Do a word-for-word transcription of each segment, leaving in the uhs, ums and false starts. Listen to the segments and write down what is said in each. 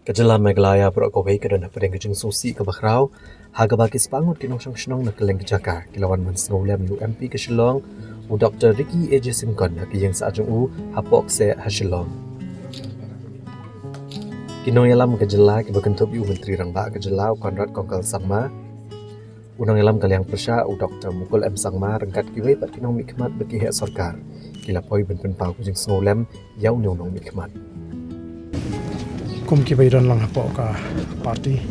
Ka jylla Meghalaya baroh kawei ka don hapdeng ka jingsngewsih kaba khraw, ha kaba ki spah ngut ki nongshong shnong na kylleng ki jaka ki la wan ban sngewlem ïa u M P ka Shillong, u Doktor Ricky A J Syngkon, ha ka ïing sah jong u hapoh kseh ha Shillong. Ki nongïalam ka jylla kiba kynthup ïa u Myntri Rangbah ka jylla u Conrad Kongkal Sangma, u nongïalam ka liang pyrshah u Doktor Mukul M Sangma ryngkat kiwei pat ki nongmihkhmat bad ki heh sorkar ki la poi ban pynpaw ka jingsngewlem ïa une u nongmihkhmat. Kum kiba ïadon lang hapoh ka party,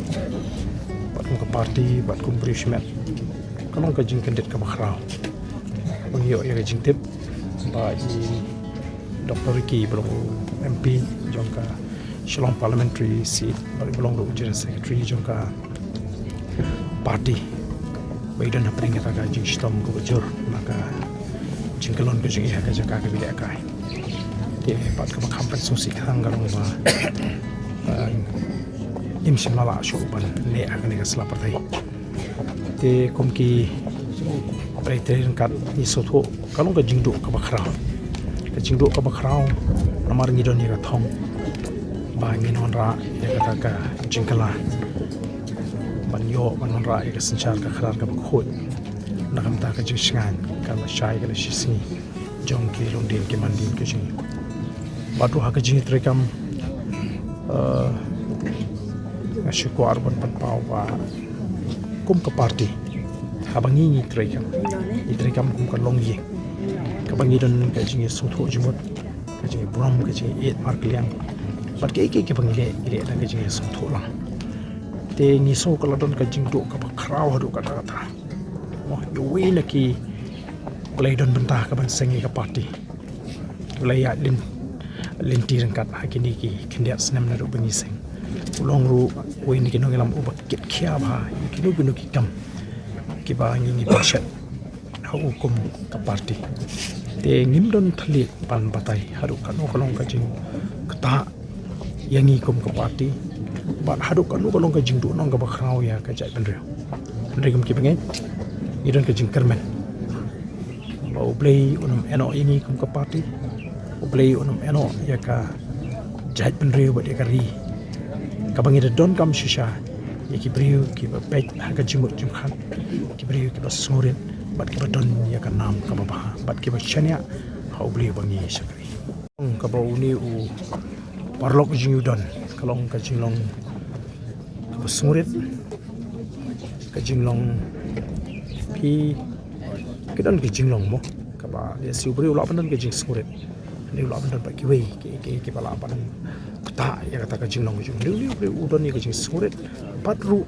bad kum ka party, bad kum briew shimet, ka long ka jingkyndit kaba khraw ban ïoh ïa ka jingtip ba i Doktor Ricky ba long u M P jong ka Shillong Parliamentary Seat, bad ba long ruh u General Secretary jong ka party ba i don hapdeng kata ka jingshitom kaba jur na ka jingkyllon ka jong i ha ka jaka kaba i lehkai. Te pat kaba kham pynsngewsih tang ka long ba, eh, ngim shym la lah shuh ban leh ha kane ka sla pyrthei. Te kum ki briew trei ryngkat ngi sngewthuh ka long ka jingduh kaba khraw. Ka jingduh kaba khraw namar ngi don ïa ka thong ba ngin wanrah ïa kata ka jingkylla ban ïoh ban wanrah ïa ka synshar ka khadar kaba khuid na ka bynta ka jingshngaiñ ka lashai ka lashisngi jong ki longdien ki mandien ka jong ngi. Bad ruh ha ka jingïatreikam, eh, nga shu kwah ruh ban pynpaw ba kum ka party, haba ngi ngi treikam, ngi treikam kum ka longïing kaba ngi don ka jingïasngewthuh jingmut, ka jingïaburom, ka jingïaieit markylliang. Bad kiei kiei kiba ngi leh, ngi leh da ka jingïasngewthuh lang. Te ngi sngew ka la don ka jingduh kaba khraw haduh katta katta. Mo, ïa uwei na ki ba la ïadon bynta ha ka ban seng ïa ka party, ba la ïaid lynti ryngkat ha kine ki khyndiat snem naduh ba ngi seng, u long ruh uwei na ki nongïalam uba kit khia bha ïa kino kino ki kam kiba ngi ngi pynshet ha u kum ka party. Te ngim don thylliej ban batai haduh katno ka long ka jingktah ïa ngi kum ka party, bad haduh katno ka long ka jingduhnong kaba khraw ïa ka jaitbynriew. Hynrei kum kiba ngeit, ngi don ka jingkyrmen ba U Blei un ym ïehnoh ïa ngi kum ka party, U Blei un ym ïehnoh ïa ka jaitbynriew bad ïa ka ri, kaba ngi da donkam shisha ïa ki briew kiba peit ha ka jingmut jingpyrkhat, ki briew kiba sngewrit bad kiba don ïa ka nam kaba bha bad kiba shaniah ha U Blei uba ngi shakri. Kaba une u paralok jong ngi u don, ka long ka jinglong kaba sngewrit, ka jinglong, phi, ki don ki jinglong mo, kaba lehse u briew u lah ban don ka jingsngewrit, hynrei u lah ban don pat kiwei ki, ki, kiba lah ban ktah ïa kata ka jinglong jong u. Une u briew u don ïa ka jingsngewrit bad ruh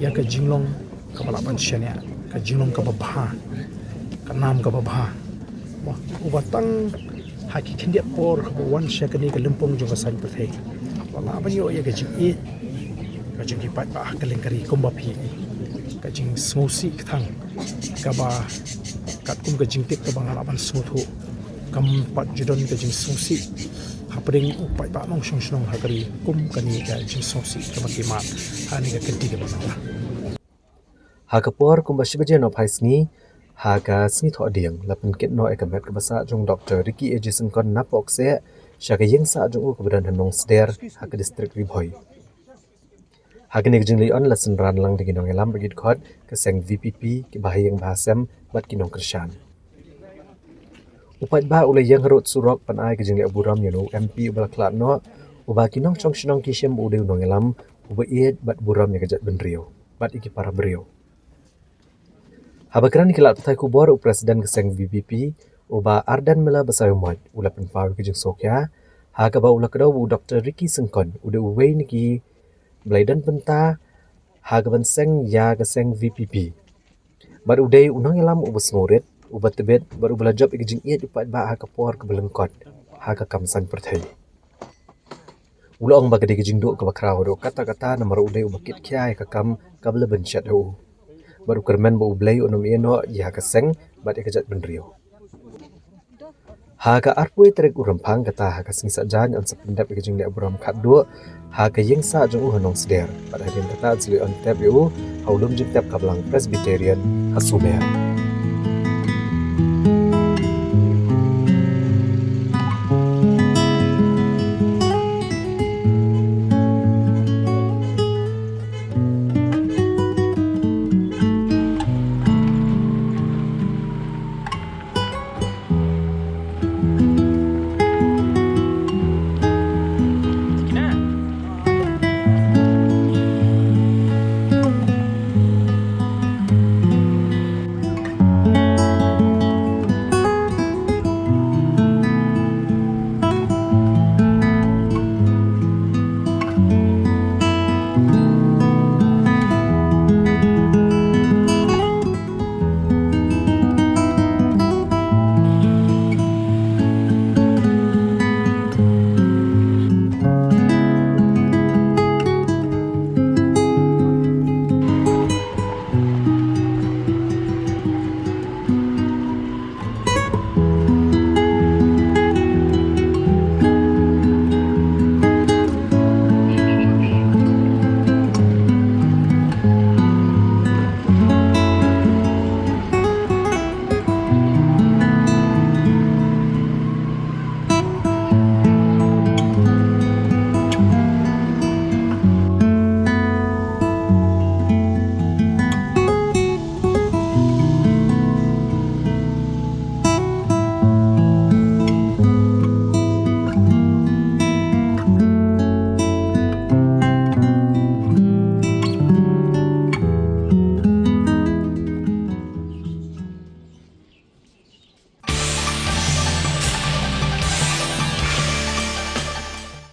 ïa ka jinglong kaba lah ban shaniah, ka jinglong kaba bha, ka nam kaba bha. Mo, uba tang ha ki khyndiat por haba u wan sha kane ka lympung jong ka saiñ pyrthei, ba lah ban ïoh ïa ka jingïeit ka jong ki paidbah ha kylleng ka ri kumba phi, ka jingsngewsih ka thang kaba katkum ka jingtip kaba nga lah ban sngewthuh, kam pat ju don ka jingsngewsih hapdeng u paidbah nongshong shnong ha ka ri kum kane ka jingsngewsih kaba ki mad ha kane ka kynti kaba mynta. Ha ka por kumba shi baje nohphai sngi, ha ka sngi Thohdieng, la pynkit noh ïa ka met kaba sah jong u Doktor Ricky A J Syngkon napoh kseh sha ka ïing sah jong u kaba don ha Nongsder, ha ka distrik Ri Bhoi. Ha kane ka jingleit on la synran lang da ki nongïalam ba ki dkhot ka seng V P P, ki bahaïing bahasem bad ki nongkyrshan. U paidbah u la ïeng harud surok ban ai ka jingleh burom ïa u M P uba la khlad noh, uba ki nongshong shnong ki shim ba u dei u nongïalam uba ïeit bad burom ïa ka jaitbynriew bad ïa ki para briew. Haba kren ïa ki lad pathai khubor, u President ka seng V P P, u Bah Ardent Miller Basaiawmoit, u la pynpaw ïa ka jingsngewkhia ha kaba u la kdew ba u Doktor Ricky Syngkon u dei uwei na ki ba la ïadon bynta ha ka ban seng ïa ka seng V P P. Bad u dei u nongïalam uba sngewrit, uba tbit, bad uba la jop ïa ka jingïeit u paidbah ha ka por kaba lyngkot ha ka kam saiñ pyrthei. U la ong ba ka dei ka jingduh kaba khraw haduh katta katta namar u dei uba kit khia ïa ka kam kaba la pynshet ha u. Bad u kyrmen ba U Blei un ym ïehnoh ïa ka seng bad ïa ka jaitbynriew. Ha ka arphew tarik u Rymphang kata, ha ka sngi Saitjaiñ, yn sa pyndep ïa ka jingleh burom khatduh ha ka ïing sah jong u ha Nongsder. Bad hadien kata yn sa leit on tep ïa u ha u lum jingtep ka Balang Presbyterian ha Sumer.